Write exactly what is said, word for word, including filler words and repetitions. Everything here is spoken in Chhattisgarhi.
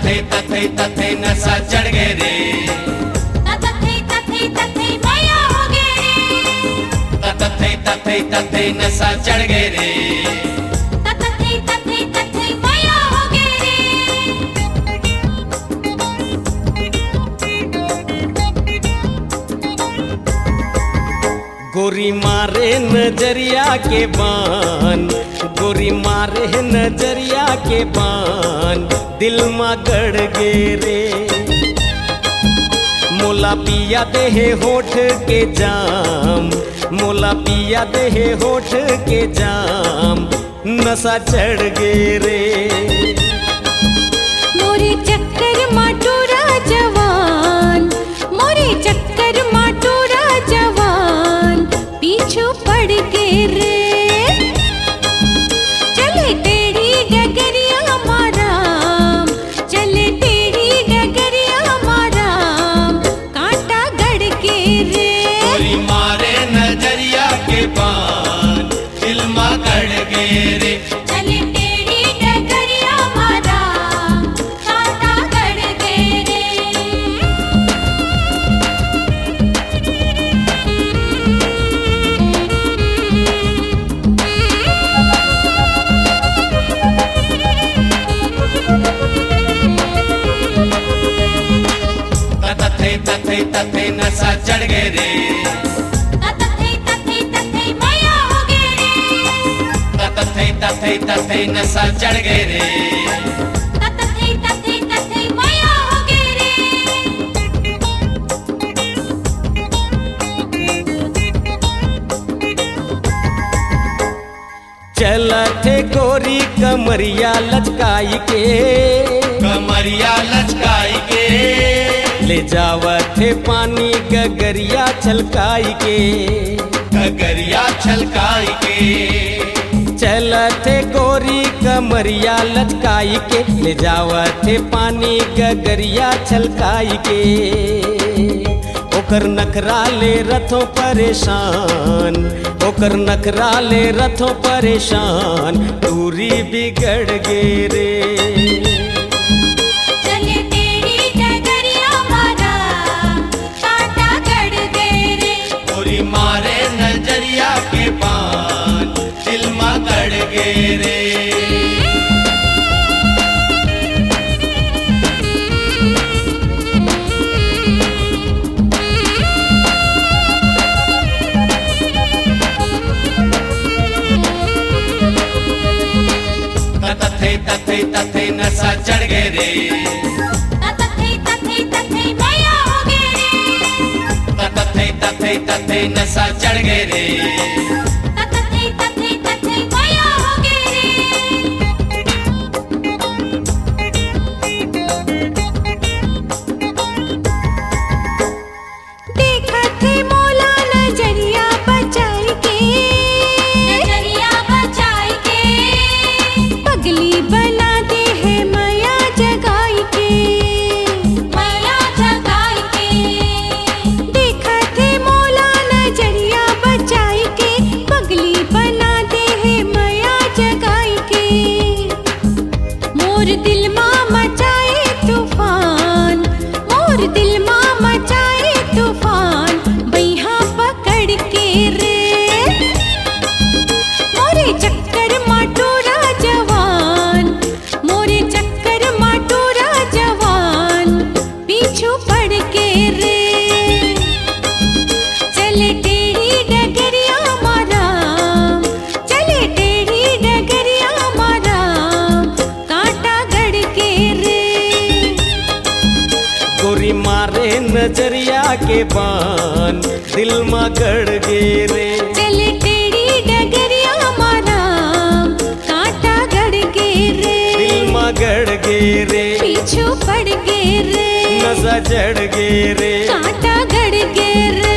तथे तथे तथे नशा चढ़ गे रे। तथे तथे तथे मया हो गे रे। तथे तथे तथे नशा चढ़ गे रे। तथे तथे तथे मया हो गे रे। गोरी मारे नजरिया के बान, गोरी मारे नजरिया के बान, दिल मा गड़ गे रे। मोला पिया दे हे होठ के जाम, मोला पिया दे हे होठ के जाम, नशा चढ़ गे रे। मोरे चक्कर मा टूरा जवान, मोरे चक्कर मा टूरा जवान, पीछू पड़ गे रे। चले टेढ़ी डगरिया मा राम, चले टेढ़ी डगरिया मा राम, कांटा गड़ गे रे। गोरी मारे नजरिया के बान, दिल मा गड़ गे रे। चले टेढ़ी डगरिया मा राम, कांटा गड़ गे रे। तथे तथे तथे नशा चढ़ गे रे। तथे तथे तथे मया हो गे रे। तथे तथे तथे नशा चढ़ गे रे। तथे तथे तथे मया हो गे रे। चलत हे गोरी कमरिया लचकाई के, कमरिया लचकाई के। ले जावत हे पानी गगरिया छलकाई के, गगरिया छलकाई के। चलत हे गोरी कमरिया लचकाई के, ले जावत हे पानी गगरिया छलकाई के। ओकर नखरा ले रथों परेशान, ओकर नखरा ले रथों परेशान, टूरी बिगड़ गे रे। चले टेढ़ी डगरिया मा राम, कांटा गड़ गे रे। गोरी मारे नजरिया के बान, दिल मा गड़ गे रे। तथे तथे तथे नशा चढ़ गे रे। तथे तथे तथे मया हो गे रे। तथे तथे तथे नशा चढ़ गे रे। तथे तथे तथे मया हो गे रे। देखत हे मोला नजरिया बचाई के, नजरिया बचाई के। पगली बना दे हे मया जगाई के, मया जगाई के। देखत हे मोला नजरिया बचाई के, पगली बना दे हे मया जगाई के। मोर दिल मा मचाए तूफान, मोर दिल मा मचाए तूफान, बइहा पकड़ के रे। मोरे चक्कर मा टूरा जवान, मोरे चक्कर मा टूरा जवान, पीछू पड़ के रे। चले टेढ़ी डगरिया मा राम, चले टेढ़ी डगरिया मा राम, कांटा गड़ के रे। गोरी मारे नजरिया के बान, दिल मा गड़ गे रे। चले टेढ़ी डगरिया मा राम, कांटा गड़ गे रे। दिल मा गड़ गे रे। पीछू पड़ गे रे। नशा चढ़ गे रे। कांटा गड़ गे रे।